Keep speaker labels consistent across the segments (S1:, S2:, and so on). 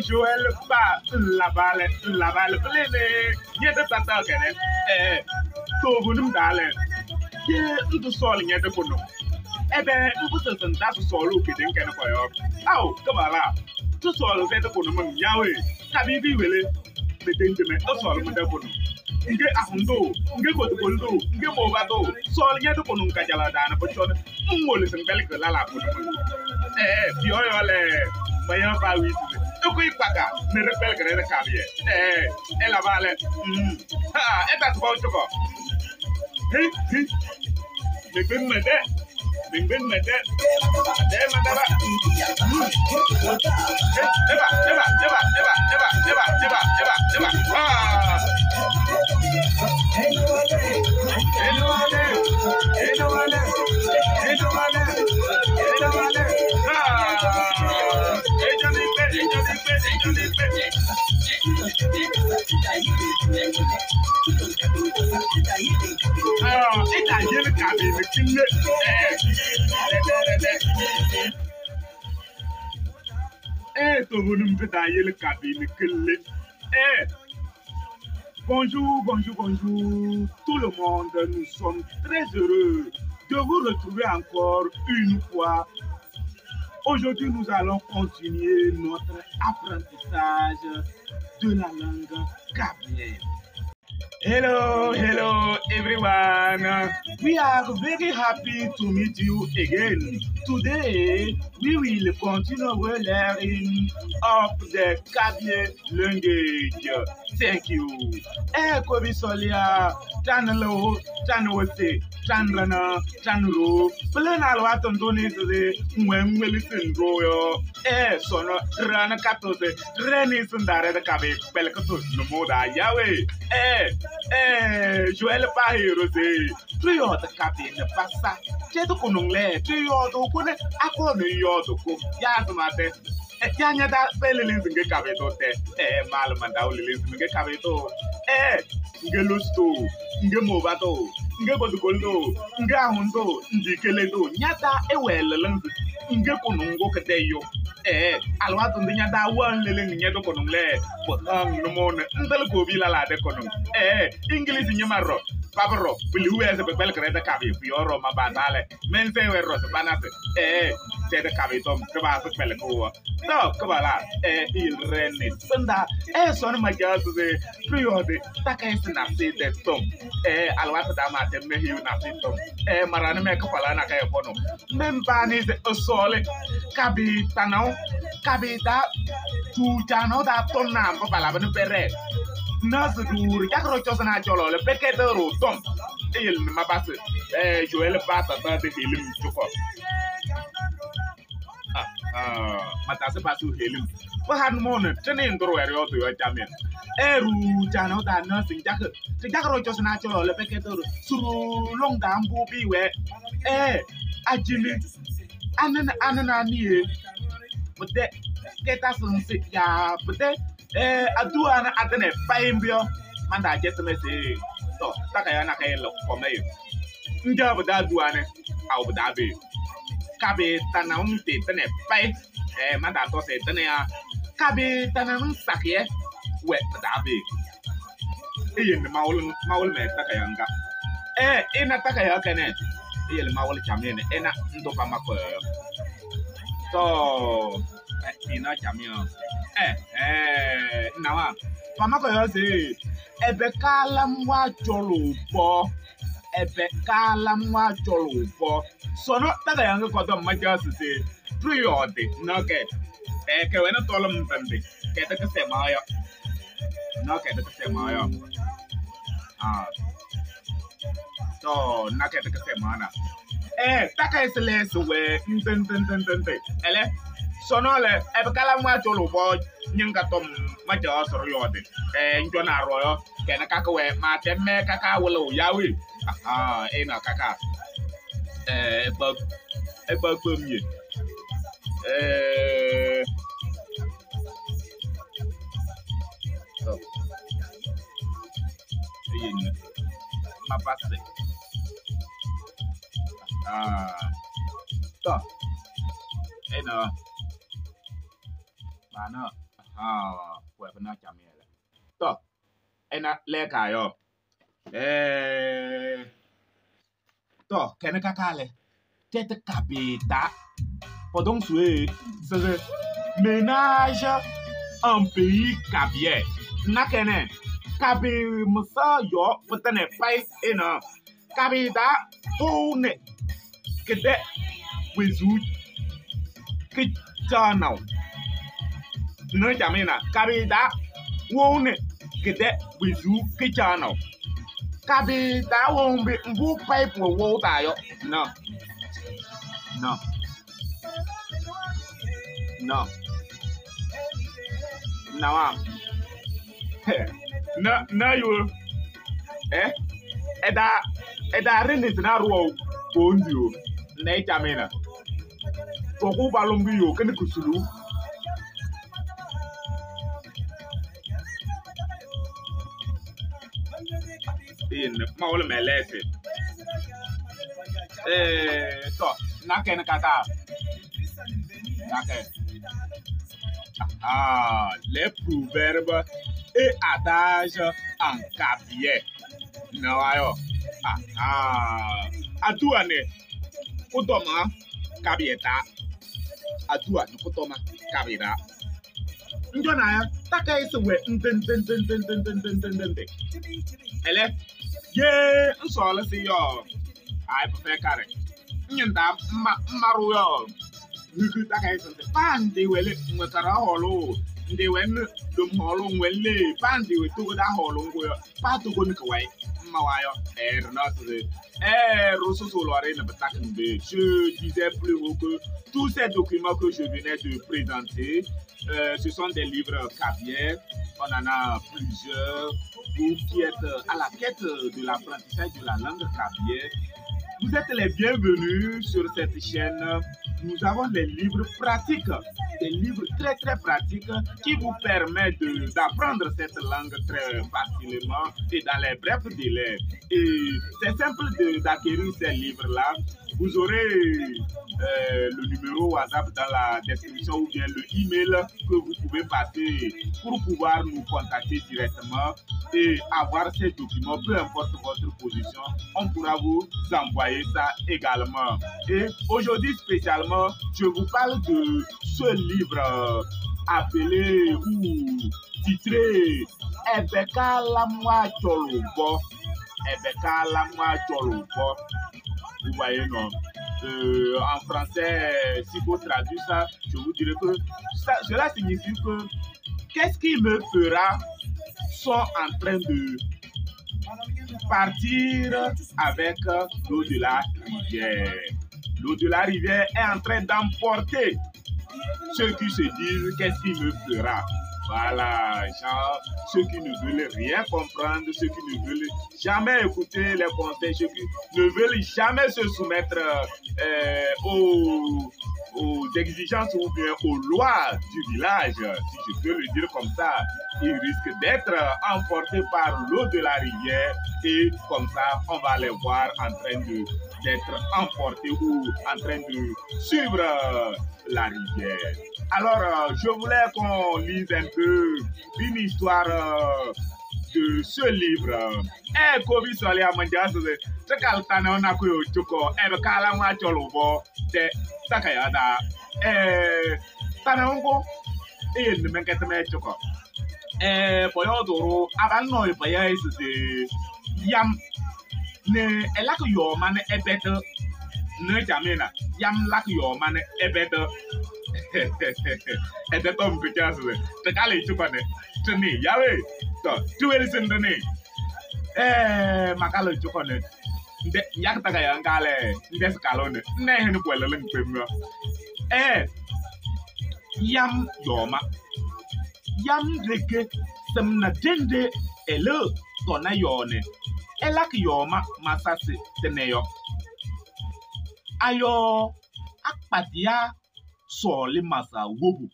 S1: Joël pa labale labale plene nyete tata kene togunum dale ye ndu sol nyete kono ebe mbuso nda solo kede nkene koyo aw kamala tu sol fete kono mun yawe kabibi wele metende o sol mun de kono nge ahundo nge kotukoldo nge mobado sol nyete kono nkajala dana pochon ngol sen belke lala kono bioyo le bayan pa wi ipaka ne repel kere kabie ela vale ha eta ko choko hi hi me ben me de ben me de de mandaba eba eba eba eba eba eba eba eba eba ah Bonjour, bonjour, bonjour tout le monde. Nous sommes très heureux de vous retrouver encore une fois. Aujourd'hui, nous allons continuer notre apprentissage de la langue kabyè. Hello, hello everyone. We are very happy to meet you again. Today, we will continue our learning of the Kabye language. Thank you. Kobi solia, tanlo, tanwose, tanrana, tanro. Plena alwa tondoni se mwemweli sindro yo. Sono rana katose, reni sundare de kabe pelkato no moda yawe. Joël Pahiro se tuyo de kabe ne pasa. Cheto konongle, tuyo do kone akone yo do ko. Ya zumate. Ya nyada pele linzi nge kabe to te. Mal manda linzi nge kabe to. Nge lusto, nge mobato, nge bodukoldo, nge ahundo, ndikele do. Nyata ewele linzi nge konongo kete yo. Alɩwaatʋ ndʋ ña-taa wɛɣnɩ leleŋ nɛ ñɛ-tʋ kɔnɔŋ lɛ, pɩhaɣ-ŋ nʋmɔʋ nɛ ŋtɩlɩ kobi lɛlaa tɛ kɔnɔŋ. Ingilisi ñɩma ɖɔɖɔ, paba ɖɔɖɔ, peliɣa wɛɛ se pɩkpɛlɩkɩ ɖɛ-tɛ kabɩyɩ, pʋ-yɔɔ ɖɔɖɔ man-pazaa lɛ, mɛnsɛɣ-wɛ ɖɔɖɔ se panasɩ. Tɛtɛ kabɩyɩ tɔm kɩpazɩ kpɛlɩkʋ yɔ. Tɔ kɩbala, iyele ɖɛ sɩnda. Sɔnɔ macaɣ se ɖɩyɔɔdɩ takayɩsɩ nasɩyɩ tɛ tɔm. Alɩwaatʋ taa maatɛm meheyiɣ nasɩyɩ tɔm. Maraɣnɩ mɛ kɩfalaɣ nakɛyɛ kɔnʋ. Mɛmpanɩ se ɛsɔɔlɩ kabɩyɩ tanaʋ kabɩyɩ taa tuucanaʋ taa tɔnaa mba palabɩ nɛ pɛɖɛɛ. Nɔɔsɩ ɖuuri cakɩrɔ cɔzɔnaa cɔlɔ lɛ pɛkɛdɩɣ-ɖʋ tɔm. Eyele nɛ mapasɩ Joël Batata de helim cʋkɔ. Matase pasu helim. Pɩha nʋmɔʋ nɛ tɩnɩ ndʋr wɛrɛ yɔ tʋ yɔ camɩyɛ. Ruucanaʋ taa nɔɔsɩ ŋcakɩ tɩ cakɩrɔ cɔzɔnaa cɔlɔ lɛ pɛkɛdɩɣ-ɖʋ suru lɔŋ taa mbʋ pɩɩwɛɛ. Ajimi anɩnɩ anɩnɩ anɩyee pɩtɛ kɛtasɩ ŋsɩ yaa pɩtɛ aduwa anɛ atɩnɛ payɩ mbʋ yɔ mantaacɛtɩ-mɛ se tɔ takayɩɣ nakɛyɛ lɛ kɔmɛ ŋcaɣ pɩtɛ aduwa anɛ awɛ pɩ-taa pee. Kabɩyɩ tanaʋ tɩtɩnɛ payɩ mantaatɔ se tɩnɛ yaa kabɩyɩ tanaʋ sakɩyɛ wɛ pɩ-taa pee. Eyele nɛ mawɩlɩ mɛ takayɩɣ ŋga. Ɩna takayɩɣ kɛnɛ eyele mawɩlɩ camɩyɛ nɛ ɩna ndʋ pamakɔ yɔ. Tɔ ɩna camɩyɛ nawa pamakɔ yɔ se ɛbɛ kalamwa cɔlʋ bɔ ɛbɛ kalamwa cɔlʋ bɔ sɔnɔ takayɩɣ ŋga kɔtɔm macaɣ se ɖɩyɔɔdɩ nɔkɛ kɛwɛnɩ tɔlɩm ndɩndɩ kɛtɛ kɩsɛmaɣ yɔ nɔ kɛtɛ kɩsɛmaɣ yɔ. Tɔ na kɛtɛ kɩsɛmaɣ na. Takayɩsɩ lɛɛsɩ wɛ ndɩndɩndɩndɩndɩ. Ɛlɛ sɔnɔ lɛ ɛbɛ kalamwa cɔlʋ bɔ ñɩŋga tɔm macaɣ se ɖɩyɔɔdɩ. Ŋcɔnaa ɖɔ yɔ kɛnɛ kakɩ wɛ maatɛm mɛ kaka wɩlɩɣ yawe. Ɩna kaka. Ɛkpa kpem ye. Tɔ. Eyene. Mapasɩ. Tɔ. Ɩna. Mana. Wɛ pɩna camɩyɛ lɛ. Tɔ. Ɩna lɛɛka yɔ. Tɔ kɛnɛ kaka lɛ. Tɛtɛ kabɩyɩ taa. Pɔdɔŋ sue se ménage en pays kabyè. Na kɛnɛ kabɩyɩ mɩsa yɔ pɩtɛnɛ payɩ ɩna. Kabɩyɩ taa wʋnɛ kɩtɛ wezuu kɩcaɣnaʋ. Nɔ camɩyɛ na kabɩyɩ taa wʋnɛ kɩtɛ wezuu kɩcaɣnaʋ. Kabɩyɩ taa wʋŋ mbʋ payɩ pʋwɛ wʋʋ taa yɔ. Nɔ. Nɔ. Nɔ. Nawa. Na na yo. Ɛda ɛda renesi na arʋ kondi o. Na ɩcamɩyɛ na. Tɔkʋ balʋmbʋ yo kɩnɩ kusulu. Eyene mawʋlɩ mɛ lɛɛsɩ. Tɔ na kɛnɛ kaka. Na kɛ. Les proverbes et adages en kabyè. Nawa yo. Aduwa ne kʋtɔma kabɩyɛ taa. Aduwa nɛ kʋtɔma kabɩyɛ taa. Ŋcɔnaa ya takayɩsɩ wɛ ndɩndɩndɩndɩndɩndɩndɩndɩ. Ɛlɛ ye ŋsɔɔlɩ se yɔ ayi pɩfɛ karɩ. Ŋñɩntaa mmaɖʋ yɔ hiki takayɩsɩ ŋtɩ paa ŋtɩwɛlɩ ŋwɛ karaɣ hɔɔlʋʋ ŋtɩwɛnɩ ɖom hɔɔlʋʋ ŋwɛnɩ lee paa ŋtɩwɛ tokotaa hɔɔlʋʋ ŋgʋ yɔ paa tokoni kɩwayɩ mmawa yɔ ɖɩnaɣ se ressources ne Je disais plus haut que tous ces documents que je venais de présenter, ce sont des livres kabyè. On en a plusieurs. Vous qui êtes à la quête de l'apprentissage de la langue kabyè, Vous êtes les bienvenus sur cette chaîne. Nous avons des livres pratiques, des livres très très pratiques qui vous permettent d'apprendre cette langue très facilement et dans les brefs délais. Et c'est simple d'acquérir ces livres-là. Vous aurez le numéro WhatsApp dans la description ou bien le email que vous pouvez passer pour pouvoir nous contacter directement et avoir ces documents, peu importe votre position, on pourra vous envoyer ça également. Et aujourd'hui spécialement, je vous parle de ce livre appelé ou titré Ebeka Lamwa Cholobo. Ebeka Lamwa Cholobo. Vous voyez, non? En français, si vous traduisez ça, je vous dirais que cela signifie que qu'est-ce qui me fera sont en train de partir avec l'eau de la rivière. L'eau de la rivière est en train d'emporter ceux qui se disent qu'est-ce qui me fera. Voilà, genre, ceux qui ne veulent rien comprendre, ceux qui ne veulent jamais écouter les conseils, ceux qui ne veulent jamais se soumettre aux exigences ou bien aux lois du village, si je peux le dire comme ça, ils risquent d'être emportés par l'eau de la rivière et comme ça, on va les voir en train d'être emportés ou en train de suivre la rivière. Alors, je voulais qu'on lise un peu une histoire de ce livre. Eh, Kobi Soli Amanja, c'est Kaltana Nakuyo Choko, eh, Kalama Cholobo, te Takayada, eh, Tanango, eh, Nemenketme Choko. Eh, Boyodoro, Abano, Boya is the Yam, ne, Elak your man, a better, ne Jamina, Yam lak your man, a better. Ete tom pichas te kale chukane tini yawe to tuweli sindani eh makalo chukane nde yakta kaya ngale nde skalone ne henu kwele leng pemwa eh yam yoma yam reke semna dende ele tona yone elak yoma masase teneyo ayo akpadia sɔɔli masa wobu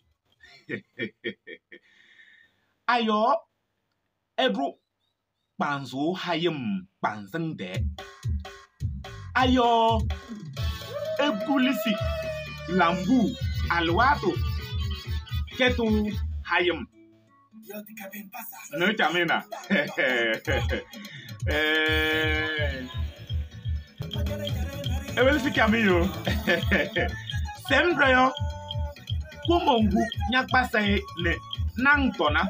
S1: ayɔ ɛdru kpanzo hayim kpanzende ayɔ egulisi lambu alwato ketu hayim ne chamina ewelisi kamiyo Sembrayo kumongu nyakpasa ne nang tona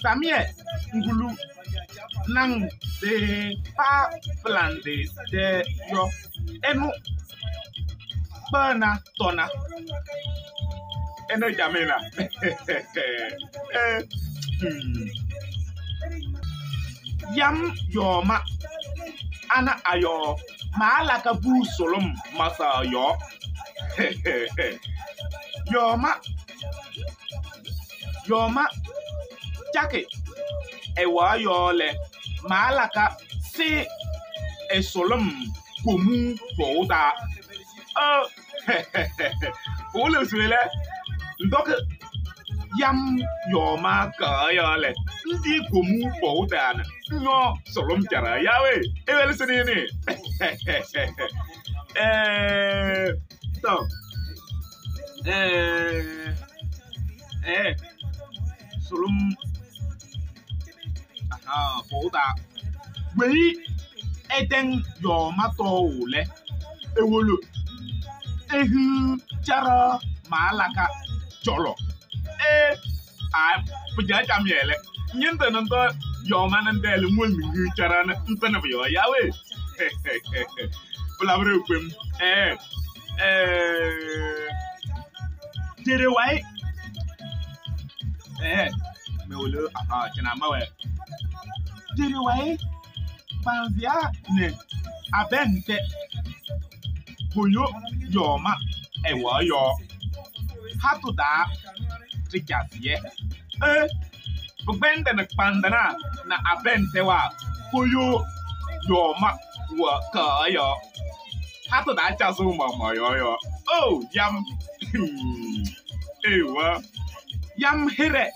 S1: Samie ngulu nang de pa plande de yo enu bana tona eno jamena Yam yoma ana ayo Maalaka bu solom masa yo. Yoma. Yoma. Jake. Ewa yo le. Maalaka si e solom komu boda. Ulu suele. Ndok yam yoma ka yo le. Ndi komu boda na. No solom chara yawe. Ewele sini ni. So, solom, aha, boda. Wei, eden yoma to le. Ewolo. Ehu chara malaka cholo. Eh, ah, puja chamiele. Nyente nanto yoma nante le mul mingu chara na ntana yo yawe. Pulabre ukwem. Tere wai. Me wolo aha chana mawe. Tere wai. Panzia ne abente. Koyo yoma ewa yo. Hatu da trikasiye. Bende na pandana na abente wa koyo yoma 我可有他都打加速嘛嘛yo yo oh yam ewa yam here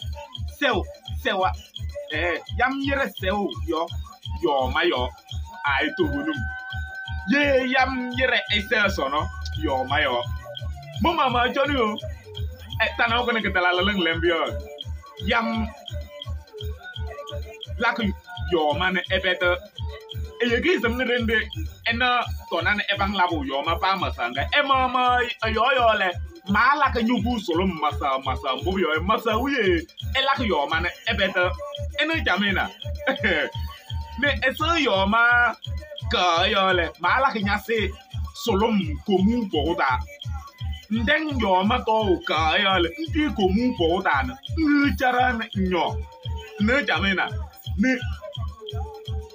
S1: sew sewa yam yere sew yo yo ma yo ai to bunum ye yam yere ese sono yo ma yo mo mama joni yo tanaw ko ne ke tala leng lembio yam lak yo ma ne ebete e ye gi zem ne rende ena tona ne ebang labo yo ma pa masanga e ma ma yo yo le ma la ka nyubu solo masa masa mbo yo masa uye e lak yo ma ne ebete ena jamena ne eso yo ma ka yo le ma la ka nya se solo komu bo da ndeng yo ma to ka yo le ndi komu bo da na ngi chara nyo ne jamena ne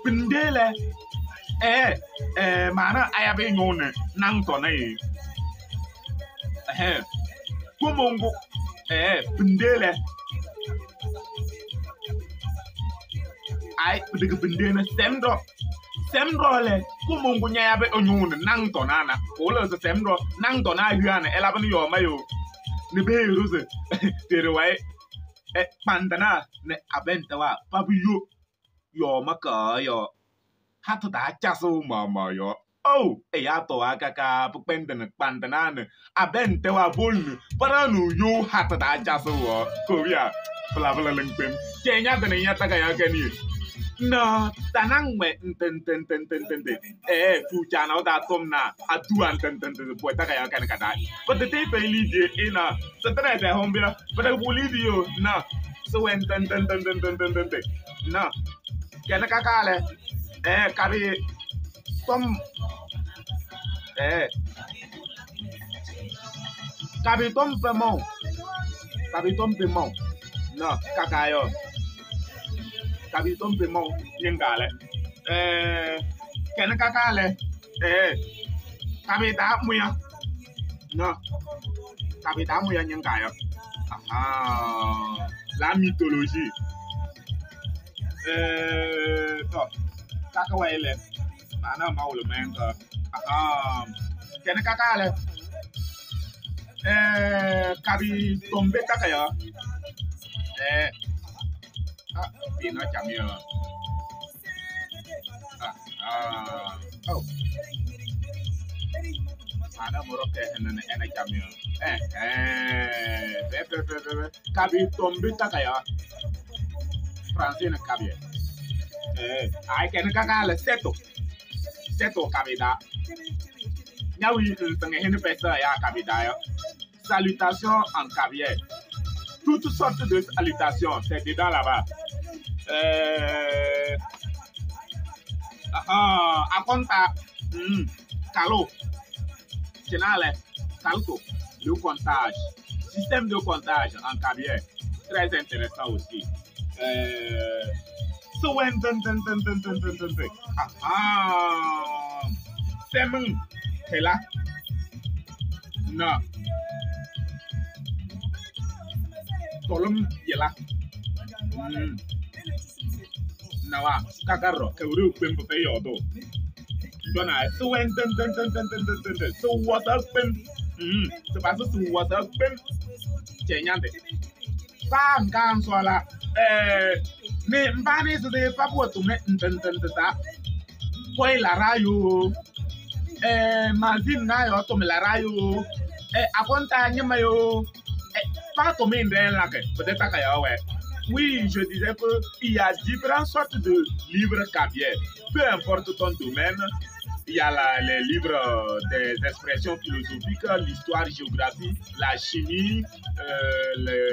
S1: pindele mana ayabe nyone nang to na e komongo pindele ai pidigi pindele semdo semdo le komongo nyayabe onyone nang to na na ko le semdo nang to na hua na ela bani yo ma yo ne be rose tere wai pandana ne abenta wa pabu yo yo ma ka yo hatu da chaso ma ma yo oh e ya to akaka pende pandana ne abente wa bolu para nu yo hatu da chaso wo ko bia bla bla lengpem che nya de nya ta ka ya ke ni no tanang me ten ten ten ten ten ten fu cha na da tom na atu an ten ten ten po ta ka ya ka ka da but the te pe li die ina se tere de hombia but bu li di yo na so when ten ten ten ten ten ten ten na ke na ka ka le kabi tom kabi tom pe mo kabi tom pe mo no kaka yo kabi tom pe mo nyenga le ke na kaka le kabi ta muya no kabi ta muya nyenga yo aha la mythologie to kaka waile mana mawlo menga aha kene kaka le kabi tombe kaka ya ah bina chamia ah oh mana moroke ene ene chamia pe pe pe pe kabi tombe kaka ya français na kabi ai kene kaka le seto seto kabi da nyawi ntenge hene pesa ya kabi da yo salutations en kabier toutes sortes de salutations c'est dedans là-bas akonta kalo chenale kalko le comptage système de comptage en kabier très intéressant aussi so when ten ten ten ten ten ten ten ten ah semeng hela na tolum yela nawa kakaro ke uri pem pe yodo jona so when ten ten ten ten ten ten ten so what up pem so ba so what up pem chenyande pa nkan so la ne mbani so de papu to me ntententa koi la rayo mazin na yo to me la rayo akonta nyema yo pa to me ndren la ke peut-être ka ya ouais. Oui, je disais que il y a différentes sortes de livres kabiers. Peu importe ton domaine, il y a les livres des expressions philosophiques, l'histoire, géographie, la chimie,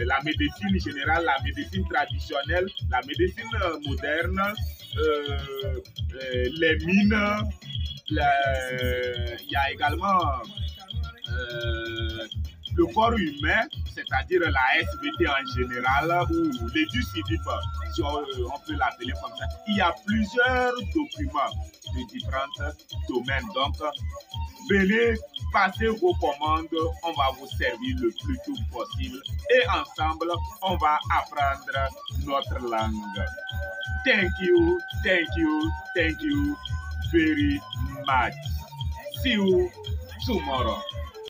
S1: la médecine générale, la médecine traditionnelle, la médecine moderne, les mines, il y a également le corps humain, c'est-à-dire la SVT en général, ou l'étude civique, si on peut l'appeler comme ça. Il y a plusieurs documents de différents domaines. Donc, venez passer vos commandes, on va vous servir le plus tôt possible et ensemble, on va apprendre notre langue. Thank you, thank you, thank you. very much. See you tomorrow.